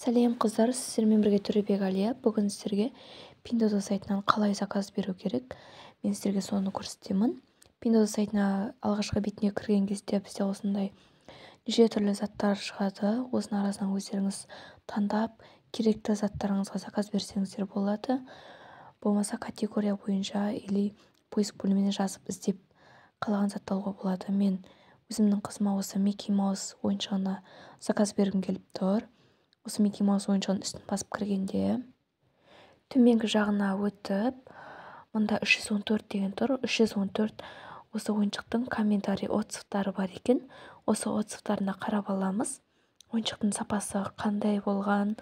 Сәлем, қыздар! Сіздермен бірге Төребек Әлия. Бүгін сіздерге Пиндуодуо сайтынан қалай заказ беру керек, мен сіздерге соны көрсетемін. Пиндуодуо сайтына алғашқы бетіне кірген кезде бізде осындай неше түрлі заттар шығады. Осының арасынан өздеріңіз таңдап, керекті заттарыңызға заказ берсеңіздер болады. Болмаса категория бойынша или поиск бөліміне жазып, іздеп, қалаған затты алуға болады. Мен өзімнің қызыма осы Микки Маус ойыншығына заказ бергім келіп тұр. Осы Микки Маус ойыншығының үстін басып кіргенде, төменгі жағына өтіп, мында 314 деген тұр. 314 осы ойыншықтың комментарий, отзывтары бар екен. Осы отзывтарына қарап аламыз. Ойыншықтың сапасы қандай болған,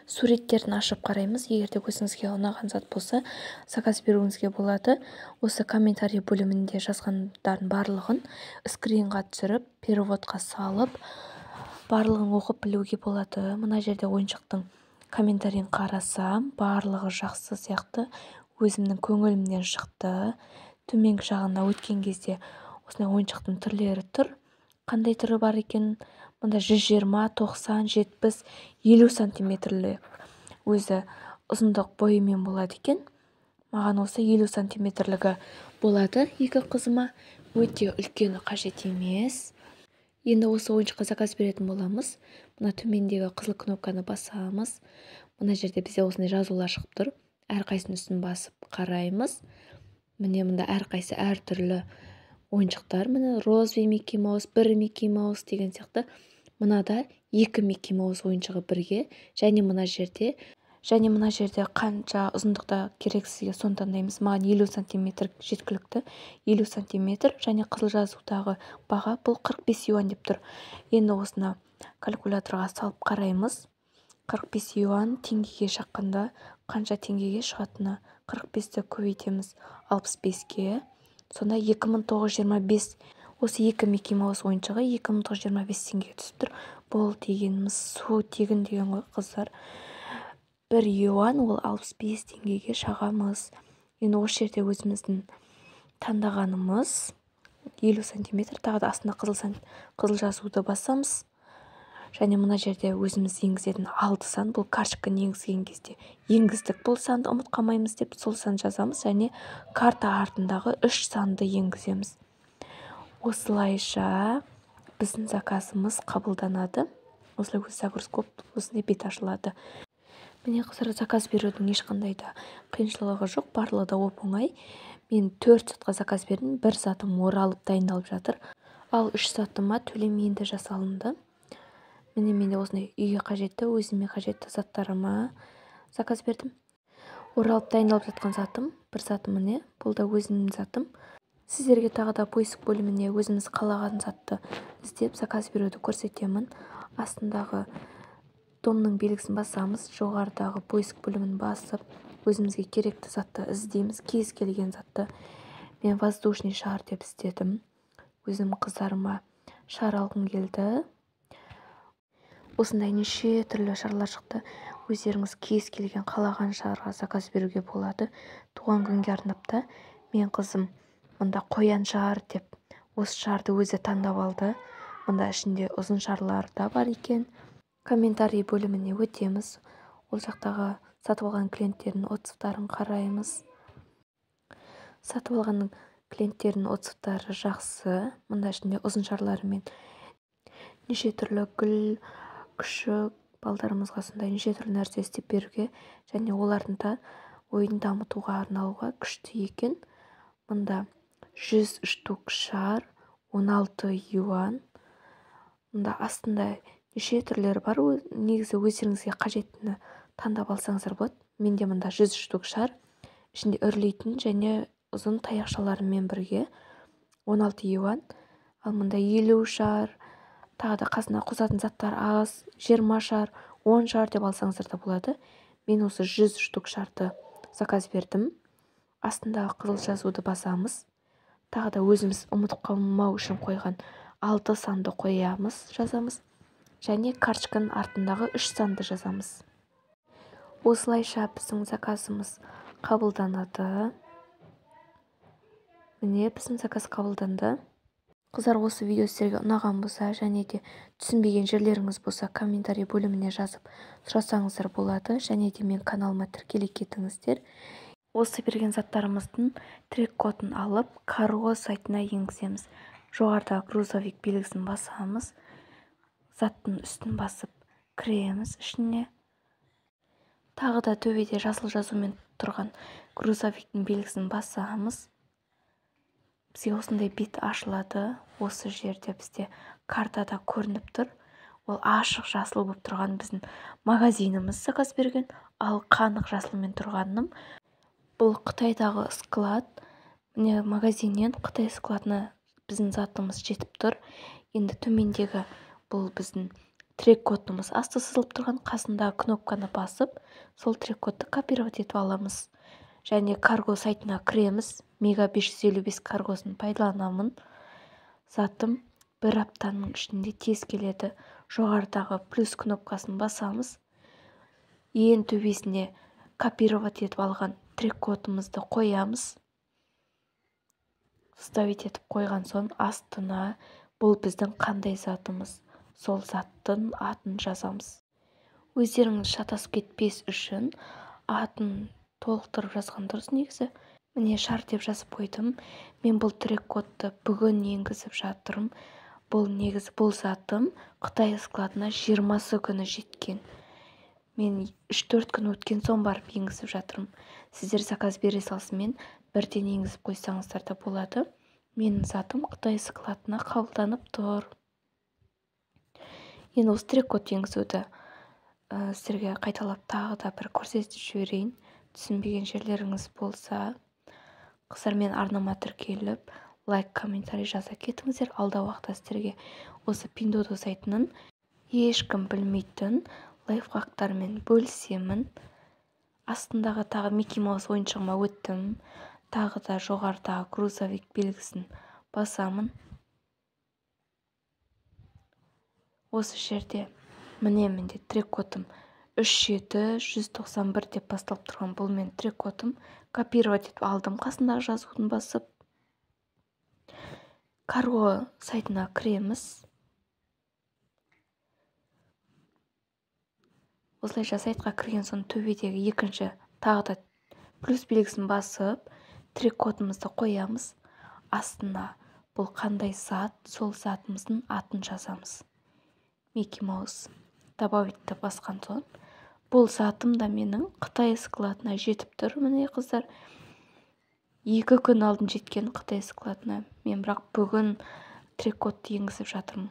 суреттерін ашып қараймыз. Егер де өзіңізге ұнаған зат болса, заказ беруіңізге болады. Осы комментарий бөлімінде жазғандардың барлығын скринға түсіріп, переводқа салып, барлығын оқып білуге болады. Мына жерде ойыншықтың комментарийін қарасам, барлығы жақсы сияқты, өзімнің көңілімнен шықты. Төменгі жағына өткен кезде осындай ойыншықтың түрлері тұр. Қандай түрі бар екен? Мында 120, 90, 70, 50 сантиметрлік өзі ұзындық бойымен болады екен. Маған осы 50 сантиметрлігі болады. Екі қызыма өте үлкені қажет емес. Енді осы ойыншыққа заказ беретін боламыз. Мына төмендегі қызыл кнопканы басамыз. Мына жерде бізде осындай жазулар шығып тұр. Әрқайсының үстін басып қараймыз. Міне, мында әрқайсысы әртүрлі ойыншықтар. Міне, розовый Микки Маус, бір Микки Маус деген сияқты. Мынада екі Микки Маус ойыншығы бірге. Және мына жерде қанша ұзындықта керек сізге, соны таңдаймыз. Маған 50 сантиметр жеткілікті. 50 сантиметр. Және қызыл жазудағы баға, бұл 45 юань деп тұр. Енді осыны калькуляторға салып қараймыз. 45 юан теңгеге шаққанда қанша теңгеге шығатыны. 45-ті көбейтеміз 65-ке, сонда 2925. Осы екі Микки Маус ойыншығы 2925 теңгеге түсіп тұр. Бұл дегеніміз су тегін деген ғой, қыздар. 1 юан ол 65 теңгеге шағамыз. Енді осы жерде өзіміздің таңдағанымыз 50 сантиметр. Тағы да астына қызыл жазуды басамыз. Және мына жерде өзіміз енгізетін алты сан. Бұл карточканы енгізген кезде енгіздік, бұл санды ұмытып қалмаймыз деп, сол санды жазамыз. Және карта артындағы үш санды енгіземіз. Осылайша біздің заказымыз қабылданады. Осылай өзі загрузка болып, осындай бет ашылады. Міне, қыздар, заказ берудің ешқандай да қиыншылығы жоқ, барлығы да оп оңай. Мен төрт затқа заказ бердім. Бір затым оралып, дайындалып жатыр, ал үш затыма төлем енді жасалынды. Міне, менде осындай үйге қажетті, өзіме қажетті заттарыма заказ бердім. Оралып, дайындалып жатқан затым, бір затым, міне, бұл да өзімнің затым. Сіздерге тағы да поиск бөліміне өзіміз қалаған затты іздеп, заказ беруді көрсетемін. Астындағы домның белгісін басамыз. Жоғарыдағы поиск бөлімін басып, өзімізге керекті затты іздейміз, кез келген затты. Мен воздушный шар деп іздедім. Өзім қыздарыма шар алғым келді. Осындай неше түрлі шарлар шықты. Өздеріңіз кез келген қалаған шарға заказ беруге болады. Туған күнге арнап та мен қызым мында қоян шар деп, осы шарды өзі таңдап алды. Мында ішінде ұзын шарлар да бар екен. Комментарий бөліміне өтеміз. Ол жақтағы сатып алған клиенттердің отзывтарын қараймыз. Сатып алған клиенттердің отзывтары жақсы. Мында ішінде ұзын шарларымен неше түрлі гүл, күшік, балдарымызға сондай неше түрлі нәрсе істеп беруге және олардың да ойын дамытуға арналуға күшті екен. Мында 100 штук шар 16 юан. Мында астында неше түрлері бар. Негізі өздеріңізге қажеттіні таңдап алсаңыздар болады. Менде мында 100 штук шар, ішінде үрлейтін және ұзын таяқшаларымен бірге 16 юан. Ал мында 50 шар, тағы да қасына қосатын заттар аз, 20 шар, 10 шар деп алсаңыздар да болады. Мен осы 100 штук шарды заказ бердім. Астындағы қызыл жазуды басамыз. Тағы да өзіміз ұмытып қалмау үшін қойған алты санды қоямыз, жазамыз және карточканың артындағы үш санды жазамыз. Осылайша біздің заказымыз қабылданады. Міне, біздің заказ қабылданды. Қыздар, осы видео сіздерге ұнаған болса және де түсінбеген жерлеріңіз болса, комментарий бөліміне жазып сұрасаңыздар болады. Және де мен каналыма тіркеле кетіңіздер. Осы берген заттарымыздың трек кодын алып, карго сайтына енгіземіз. Жоғарыда грузовик белгісін басамыз. Заттың үстін басып кіреміз ішіне. Тағы да төбеде жасыл жазумен тұрған грузовиктің белгісін басамыз. Бізге осындай бет ашылады. Осы жерде бізде картада көрініп тұр. Ол ашық жасыл болып тұрған біздің магазиніміз заказ берген, ал қанық жасылмен тұрғаным бұл Қытайдағы склад. Міне, магазиннен Қытай складына біздің затымыз жетіп тұр. Енді төмендегі бұл біздің трек кодымыз асты сызылып тұрған, қасындағы кнопканы басып, сол трек кодты копировать етіп аламыз. Және карго сайтына кіреміз. Мега 555 каргосын пайдаланамын. Затым бір аптаның ішінде тез келеді. Жоғарыдағы плюс кнопкасын басамыз. Ең төбесіне копировать етіп алған трек кодымызды қоямыз. Вставить етіп қойған соң астына бұл біздің қандай затымыз, сол заттың атын жазамыз. Өздеріңіз шатасып кетпес үшін атын толықтырып жазған дұрыс негізі. Міне, шар деп жазып қойдым. Мен бұл трек кодты бүгін енгізіп жатырмын. Бұл негізі бұл затым Қытай складына 20 күні жеткен. Мен 3-4 күн өткен соң барып енгізіп жатырмын. Сіздер заказ бере салысымен бірден енгізіп қойсаңыздар да болады. Менің затым Қытай складына қабылданып тұр. Енді осы трек код енгізуді сіздерге қайталап тағы да бір көрсетіп жіберейін. Түсінбеген жерлеріңіз болса, қыздар, мен арнама тіркеліп, лайк, комментарий жаза кетіңіздер. Алда уақытта сіздерге осы Пиндуодуо сайтының ешкім білмейтін лайфхактарымен бөлісемін. Астындағы тағы Микки Маус ойыншығыма өттім. Тағы да жоғарыдағы грузовик белгісін басамын. Осы жерде міне менде трек кодым 37 191 деп басталып тұрған. Бұл мен трек кодым. Копировать етіп алдым, қасындағы жазуын басып. Карго сайтына кіреміз. Осылайша сайтқа кірген соң төбедегі екінші тағы да плюс белгісін басып, трек кодымызды қоямыз. Астына бұл қандай зат, сол затымыздың атын жазамыз. Микки Маус. Добавить басқан соң бұл затым да менің Қытай складына жетіп тұр. Міне, қыздар, 2 күн алдын жеткен Қытай складына. Мен бірақ бүгін трек кодты енгізіп жатырмын.